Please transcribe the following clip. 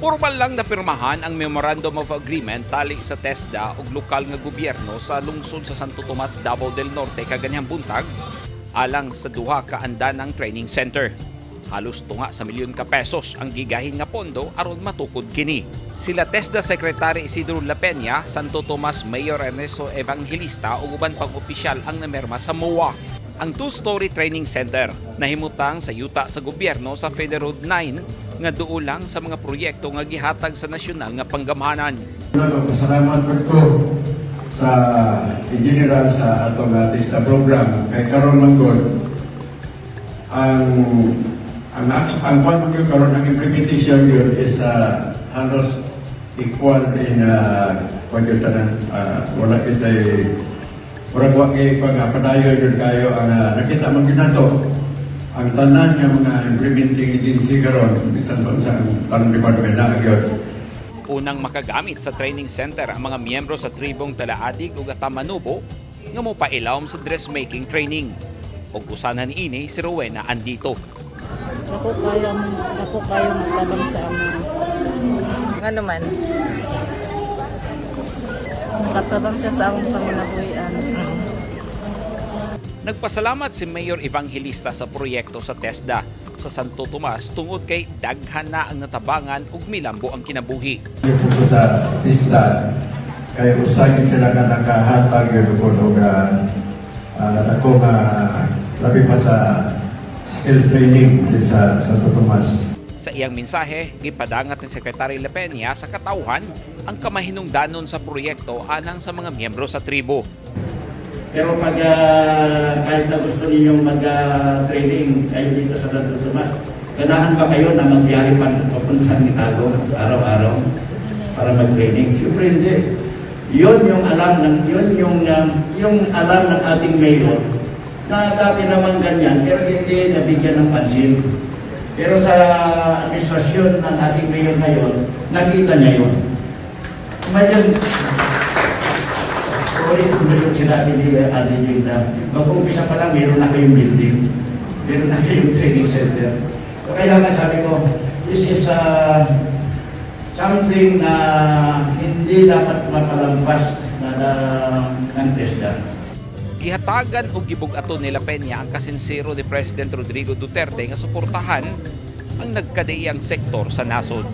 Formal lang napirmahan ang Memorandum of Agreement tali sa TESDA ug lokal nga gobyerno sa lungsod sa Santo Tomas, Davao del Norte kaganihang buntag alang sa duha ka andanang training center. Halos tunga sa milyon ka pesos ang gigahin nga pondo aron matukod kini. Sila TESDA Secretary Isidro Lapeña, Santo Tomas Mayor Ernesto Evangelista ug uban pang opisyal ang namerma sa MOA. Ang two-story training center nahimutang sa yuta sa gobyerno sa Federal Road 9 nga duol lang sa mga proyekto nga gihatag sa nasyonal nga panggamhanan. Nagpasalamat ko sa in general sa atong TESDA program kay karon man gud ang kwan man gyud karon, ang implementation gyud is halos equal in kwan gyud tanan, wala kitay murag wa kay kwan nga padayon gyud kayo ang nakita man gyud nato ang tanan nga mga implementing agency karon, bisan pa sa tanang department na gyud. Unang makagamit sa training center ang mga miyembro sa tribong Talaadig ug Ata Manobo nga mopailawom sa dressmaking training. Ug usanan niini si Rowena Andito. Dako kayo magtabang sa amo. Ano man? Nakatabang siya sa among panginabuhian. Nagpasalamat si Mayor Evangelista sa proyekto sa TESDA sa Santo Tomas tungod kay daghan na ang natabangan ug milambo ang kinabuhi. Yung po sa TESDA, kay usa gyud sila nga nakahatag gyud og dako nga labi pa sa skills training din sa Santo Tomas. Sa iyang mensahe, gipadangat ni Secretary Lapeña sa katawhan ang kamahinungdanon sa proyekto alang sa mga miyembro sa tribo. Pero pag kahit na gusto ninyong mag-training kayo dito sa Santo Tomas, ganahan ba kayo na magbiyahe pa papunta ng Itago araw-araw para mag-training? Siyempre hindi. Yun yung alam ng ating mayor na dati naman ganyan pero hindi nabigyan ng pansin. Pero sa administrasyon ng ating mayor ngayon, nakita niya yun. Imagine, ulit ko yung sinabi ni Ate Jing na mag-umpisa pa lang, meron na kayong building. Meron na kayong training center. So, kaya nga sabi ko, this is something na hindi dapat mapalampas na ng TESDA. Gihatagan og gibug-aton ni Lapeña ang kasinsero ni President Rodrigo Duterte nga suportahan ang nagkadaiyang sektor sa nasod.